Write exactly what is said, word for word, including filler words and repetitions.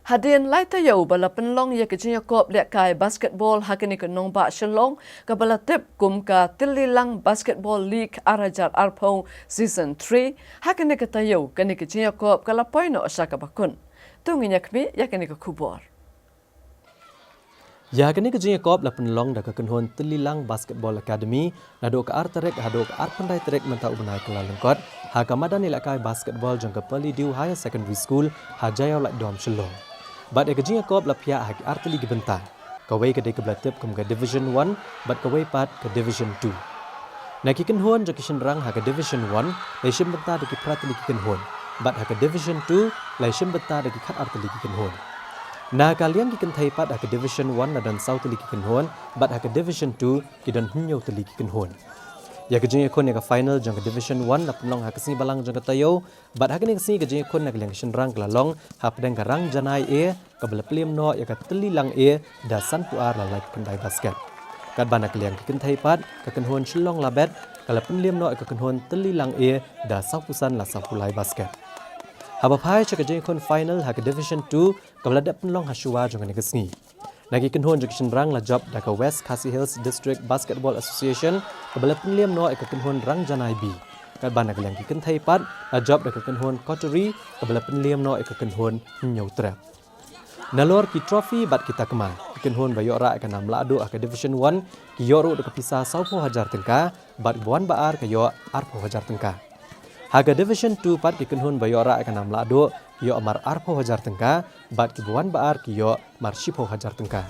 Hadien lai taïew ba la pynlong ïa ka jingïakop lehkai basketball ha kane ka nongbah Shillong, kaba la tip kum ka Tyllilang Basketball League ar hajar arphew Season three, ha kane ka taïew kane ka jingïakop ka la poi noh sha kaba kut. To ngin ïa khmih ïa kane ka khubor. Ïa kane ka jingïakop la pynlong da ka kynhun Tyllilang Basketball Academy, naduh ka ar tarik haduh ka arphew khyndai tarik mynta u bnai Kyllalyngkot, ha ka madan ïalehkai basketball jong ka Pyrliew Higher Secondary School, ha Jaiaw Laitdom Shillong. Bad ïa ka jingïakop la phiah ha ki ar tylli ki bynta. Kawei ka dei kaba la tip kum ka Division One, bad kawei pat ka Division Two. Na ki kynhun jong ki shynrang ha ka Division One, la ïashim bynta da ki phra tylli ki kynhun. Bad ha ka Division Two, la ïashim bynta da ki khat ar tylli ki kynhun. Na ka liang ki kynthei pat ha ka Division One la don saw tylli ki kynhun, bad ha ka Division Two, ki don hynñiew tylli ki kynhun. Ïa ka jingïakhun ïa ka final jong ka Division One la pynlong ha ka sngi Balang jong ka taïew, bad ha kane ka sngi ka jingïakhun na ka liang ki shynrang ka la long hapdeng ka Rangjanai A, kaba la pynliem noh ïa ka Tyllilang A da sanphew ar la laiphew khyndai basket. Katba na ka liang ki kynthei pat, ka kynhun Shillong Labet, ka la pynliem noh ïa ka kynhun Tyllilang A da sawphew san la sawphew lai basket. Haba phai sha ka jingïakhun final ha ka Division Two, kaba la dep pynlong ha shuwa jong kane ka sngi. Na ki kynhun jong ki shynrang la jop da ka West Khasi Hills District Basketball Association, kaba la pynliem noh ïa ka kynhun Rangjanai B. Katba na ka liang ki kynthei pat, la jop da ka kynhun Koturi, kaba la pynliem noh ïa ka kynhun Hynñiewtrep. Nalor ki trophy bad ki takma, ki kynhun ba ïoh rah ïa ka nam lahduh ha ka Division One, ki ïoh ruh da ka pisa sawphew hajar tyngka, bad kiba wan ba ar ka ïoh arphew hajar tyngka. Ha ka Division Two pat ki kynhun ba ïoh rah ïa ka nam lahduh, ki ïoh mar arphew hajar tyngka, bad kiba wan ba ar ki ïoh mar shiphew hajar tyngka.